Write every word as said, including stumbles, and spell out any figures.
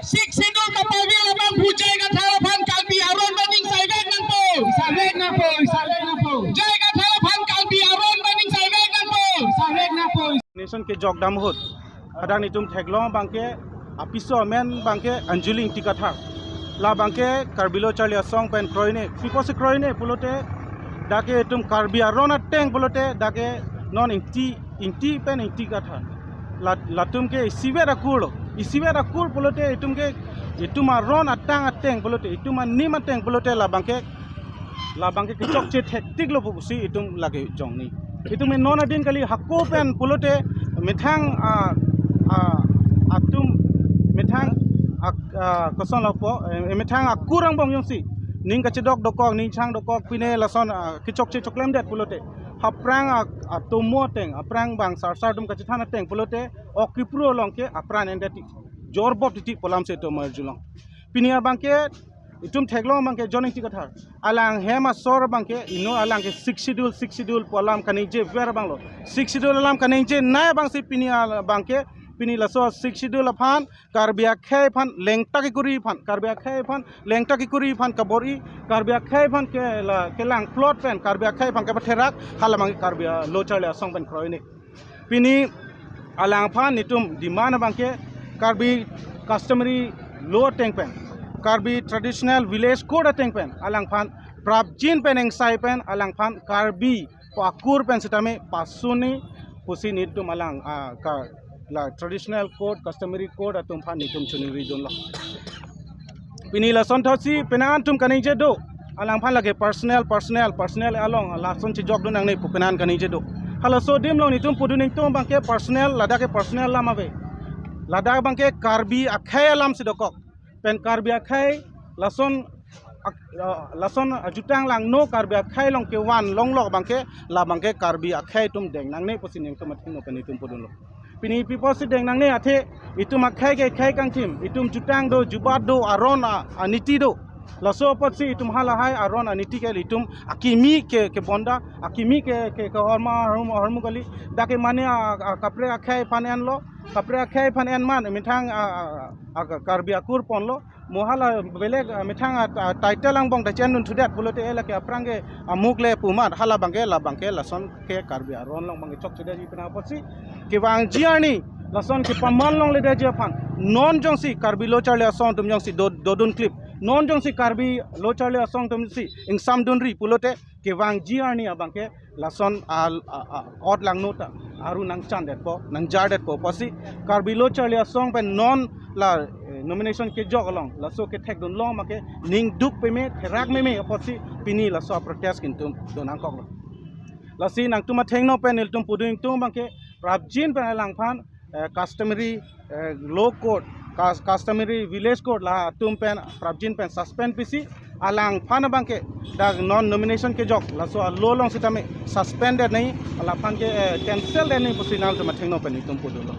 Sixth Schedule kapavi abang pu J I Kathar aphan Karbi aron pen ning saivek nangpo. Saivek nangpo, saivek nangpo. J I Kathar aphan Karbi aron pen ning saivek nangpo. Saivek nangpo. Nation kejok dam ahut, hadak netum theklong abangke, apiso amen abangke Anjali Ingti Kathar. La abangke Karbi Lo Charli Asong pen kroine. Pi apotsi kroine pulote, dak ke itum Karbi aron ateng pulote, dak ke non Ingti, Ingti pen Ingti Kathar. La, latum ke isivet akur lo. Isivet akur pulote itum ke, itum aron atang ateng pulote, itum anim ateng pulote la abangke, la abangke kechokche thektik lo pusi itum lake jongni. Itum non adin kali hako pen pulote methang, ah, ah, atum methang ak-, ah, koson lapu, eh, methang akur angbong jongsi ning kachedok dokok, ning chang dokok, pine lason, ah, kechokche choklemdet pulote, aphrang ak-, atomo ateng, aphrang bang sarsar atum kachethan ateng pulote, ok kipru along ke apran endet ti. Jorbop titi pu alamsi itum arjulong. Pini abangke itum theklong abangke John Ingti Kathar. Alang hem asor abangke, ino alang ke Sixth Schedule, Sixth Schedule pu alam kaningje ver abang lo. Sixth Schedule alam kaningjenei abangsi pini al-, abangke, pini laso Sixth Schedule aphan, Karbi akhei aphan lengtak ikuri aphan, Karbi akhei aphan lengtak ikuri aphan kabor-i, Karbi akhei aphan ke la, kelang plot pen, Karbi akhei aphan kepatherak, hala abangke Karbi, ah, Lo Charli Asong pen kroine. Pini alangphan netum demand abangke Karbi customary law ateng pen, Karbi traditional village code ateng pen, alangphan prapjin pen engsai pen, alangphan Karbi akur pen sitame pasunji pusi netum alang, ah, ka, la traditional code, customary code atum aphan netum choningri dunlo. Pini lason thotsi penang atum kaningje do. Alangphan lake personal, personal, personal along lason chejok dun nangne pu penang kaningje do. Halaso adim along netum pudun ingtung abangke personal, ladak ke personal alam ave. Ladak abangke Karbi akhei alamsi dokok. Pen Karbi akhei lason ak-, ah, lason ajutang langno Karbi akhei along kevan longlok abangke, la abangke Karbi akhei atum deng nangne pusi netum athengno pen netum pudunlo. Pini pi apotsi deng nangne athe, itum akhei ke khei kangthim, itum jutang do, jubat do, aron a, aniti do. Laso apotsi itum halahai aron aniti ke itum akimi ke, kebonda, akimi ke, ke, ke horma, hormu, hormu kali, dak ke mane a, a, kaprek akhei aphan enlo, kaprek akhei aphan en man, methang a, a, a, Karbi akur ponlo, mo hala belek, ah, methang a, a, title angbong ta chenun thudet pulote lake aphrang ke amuk le pu amat, hala abangke, la abangke lason ke Karbi aron along abangke chokchedetji pina apotsi kevangji arni lason kepaman longledetji aphan, non jongsi Karbi Lo Charli Asong atum jongsi do, dodun klip, non jongsi Karbi Lo Charli Asong atum si ingsamdunri pulote kevangji arni abangke lason al, a, a, ot langno ta aru nangchandetpo, nangjardetpo pusi Karbi Lo Charli Asong pen non la, eh, nomination kejok along laso kethekdun long make ningduk peme, therak meme apotsi pini laso protest ke netum do nangkoklo. Lasi nangtum athengno pen netum pudun ingtung abangke prapjin pen alangphan, eh, customary, eh, law code, cus-, customary village code la atum pen prapjin pen suspend pisi, alangphan abangke dak non nomination kejok laso a law along sitame suspended nangji, alangphan ke, eh, cancel detji pusi nangtum athengno pen netum pudunlo.